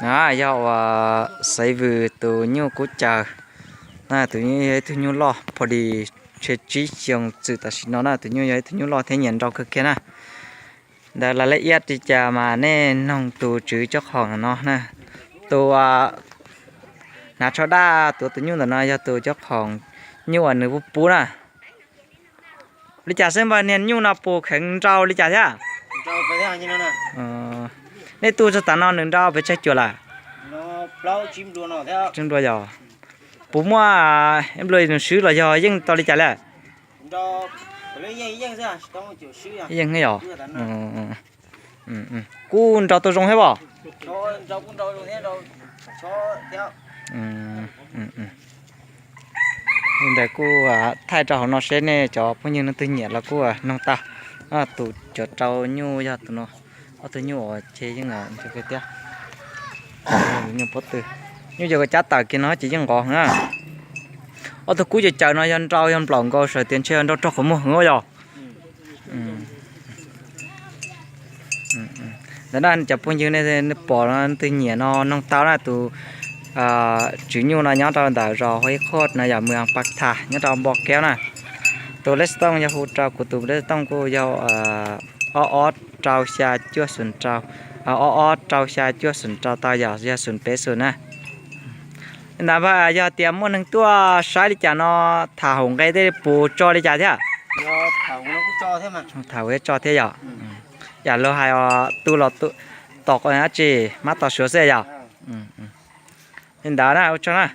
Yog uas Xaiv Vwm tus nyuj Kub Caws na, tus nyuj yog ib tug nyuj loj pha di, tshe tsib xyoo txwm tam sim no na, tus nyuj yog ib tug nyuj loj thiab nyiam nrau kawg kiag na. Ntawd lawv laj iab li cas mas nej noog tus tswv cob qhoom no na. Tus hnav tsho daj tuav tus nyuj ntawm no yog tus cob qhoom nyuj uas nws pub pub na. Li cas xwb npawg, niag nyuj no puas kheev nrau li cas thiab? Nej tu txog tav no nws nrau pes tsawg cuam lawm? Tsib nplua yog. Puas muaj ib nplua nws swb los yog yeej tau li cas li? Yeej yog. Kuj nrau tau zoo thiab os. Li ntawd kuj thaij rau hauv no seb nej cov phooj ywg leej twg nyiam los kuj noog tau. Tus cov rau nyuj yog tus no, ob tug nyuj uas ces yeej thiab. Nyuj pob tw, nyuj yog cab tawm kiag no ces yeej nqov heev na. Ob tug kub caws caws no yog nrau yog nplaum nkaus, sawv tias ntshe yog nrau raug qhov muag heev yog. Ntawm no cov phooj ywg nej pom no leej twg nyiam no noog tau na, tus tswv nyuj no nyob rau ntawm zos Huab Ib Qhuaj no yog Mws Pas Thas nyob rau Npo Kev na. Tus lej xov tooj yog hu rau kuv tus lej xov tooj kuj yog ob ob rau xya cuaj xoom rau, ob ob rau xya cuaj xoom rau tau yog, yog xoom peb xoom na. Li ntawd yog tias muaj neeg tuaj saib li cas no tham hauv nqe tej puas tso li cas thiab? Tham hauv tso thiab yom. Yam luag hais os, tu los tos dab tsi, mab tos suav xwb yom. Li ntawd na, ua tsaug na.